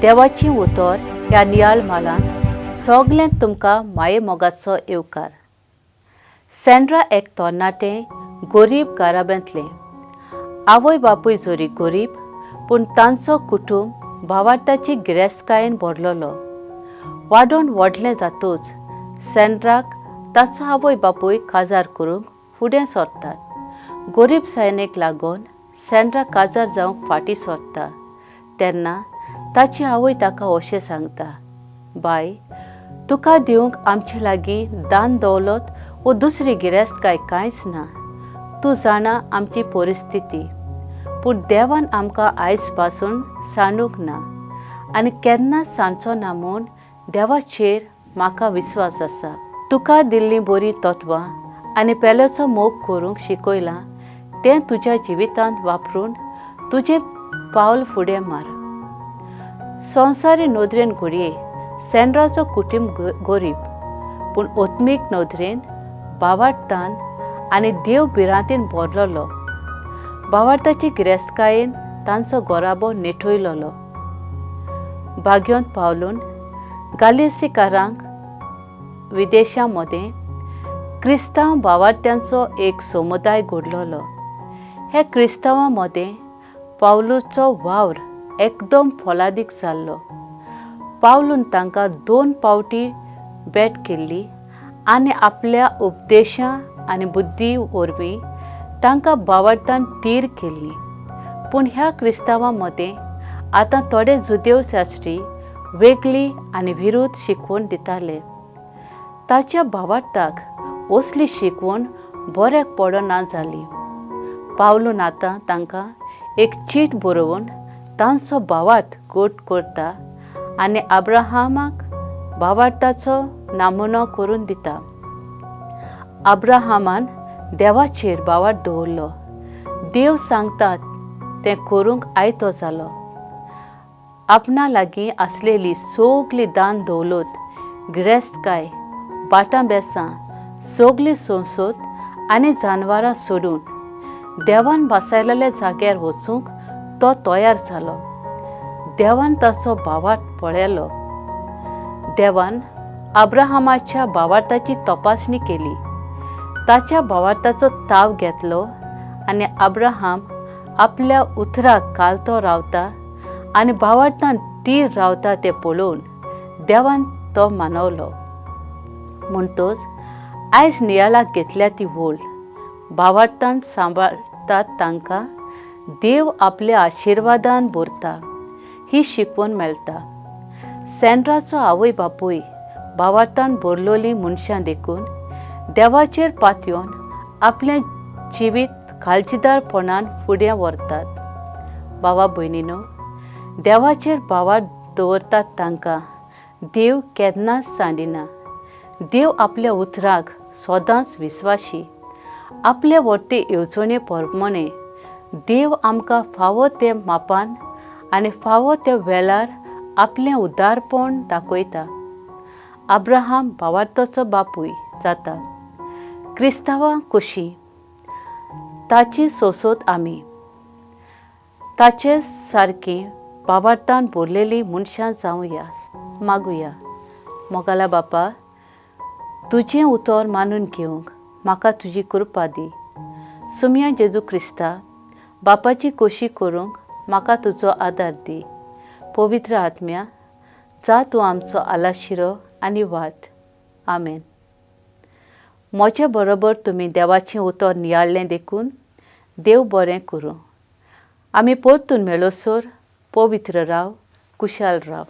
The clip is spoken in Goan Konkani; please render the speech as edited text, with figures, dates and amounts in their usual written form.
देवाचें उतर ह्या नियाळ मालांत सगल्यांक तुमकां मायेमोगाचो येवकार. सँड्रा एक तरणाटें गरीब घराब्यांतलें. आवय बापूय जरी गरीब पूण तांचो कुटूंब भावार्थाची गिरेस्तकायेन भरलेलो. वाडोवन व्हडलें जातूच सँड्राक ताचो आवय बापूय काजार करूंक फुडें सरतात. गरीब सायनेक लागून सँड्रा काजार जावंक फाटीं सरता तेन्ना ताची आवय ताका अशें सांगता, बाय, तुका दिवंक आमचे लागीं दान दौलत वो दुसरी गिरेस्तकाय कांयच ना. तूं जाणा आमची परिस्थिती. पूण देवान आमकां आयज पासून सांडूंक ना आनी केन्नाच सांडचो ना म्हूण देवाचेर म्हाका विस्वास आसा. तुका दिल्लीं बरीं तत्वां आनी पेल्याचो मोग करूंक शिकयलां तें तुज्या जिवितांत वापरून तुजें पावल फुडें मार. संवसारी नदरेन घडये सँड्राचो कुटुंब गरीब, पूण आत्मीक नदरेन भावार्थान आनी देव भिरांतीन भरलेलो. भावार्थाचे गिरेस्तकायेन तांचो घराबो नेटयलेलो. भाग्योंत पावलून गालिसीकारांक विदेशां मदें क्रिस्तांव भावार्थ्यांचो एक समुदाय घडलेलो. हे क्रिस्तांवां मदें पावलूचो वावर एकदम फलादीक जाल्लो. पावलून तांकां 2 पावटी भेट केल्ली आनी आपल्या उपदेशां आनी बुद्धी वरवीं तांकां भावार्थान तीर केल्ली. पूण ह्या क्रिस्तांवां मदें आतां थोडे जुदेव शास्त्री वेगळी आनी विरोध शिकवण दिताले. ताच्या भावार्थाक असली शिकवण बऱ्याक पडना जाली. पावलून आतां तांकां एक चीट बरोवन तांचो भावार्थ गोट करता आनी अब्राहामाक भावार्थाचो नमुनो करून दिता. अब्राहामान देवाचेर भावार्थ दवरलो. देव सांगतात तें करूंक आयतो जालो. आपणा लागीं आसलेली सगली दान दौलत, गिरेस्तकाय, बाटां बेसां, सगली संसद आनी जानवरां सोडून देवान बसायलेल्या जाग्यार वचूंक तो तयार जालो. देवान ताचो भावार्थ पळयलो. देवान अब्राहामाच्या भावार्थाची तपासणी केली. ताच्या भावार्थाचो ताव घेतलो आनी अब्राहाम आपल्या उतराक कालतो रावता आनी भावार्थान तीर रावता तें पळोवन देवान तो मानवलो. म्हणटच आयज नियाळाक घेतल्या ती वोल भावार्थान सांबाळतात तांकां देव आपल्या आशिर्वादान भरता ही शिकवण मेळटा. सँड्राचो आवय बापूय भावार्थान भरलेलीं मनशां देखून देवाचेर पातयेवन आपलें जिवीत काळजीदारपणान फुडें व्हरतात. भावा भयणीनो, देवाचेर भावार्थ दवरतात तांकां देव केन्नाच सांडिना. देव आपल्या उतराक सदांच विस्वाशी. आपले वरते येवजणे प्रमाणे देव आमकां फावो ते मापान आनी फावो त्या वेळार आपलें उदारपण दाखयता. अब्राहाम भावार्थाचो बापूय जाता. क्रिस्तांवां कशी ताची सोंसत आमी ताचे सारकी भावार्थान भरलेलीं मनशां जावया. मागुया. मोगाला बापा, तुजें उतर मानून घेवंक म्हाका तुजी कृपा दी. सुमया जेजू क्रिस्ता, बापाची कोशी करूंक म्हाका तुजो आदार दी. पवित्र आत्म्या, जा तूं आमचो आलाशिरो आनी वाट. आमेन. म्हजे बरोबर तुमी देवाचें उतर नियाळ्ळें देखून देव बरें करूं. आमी परतून मेळोसर पवित्र राव, कुशाल राव.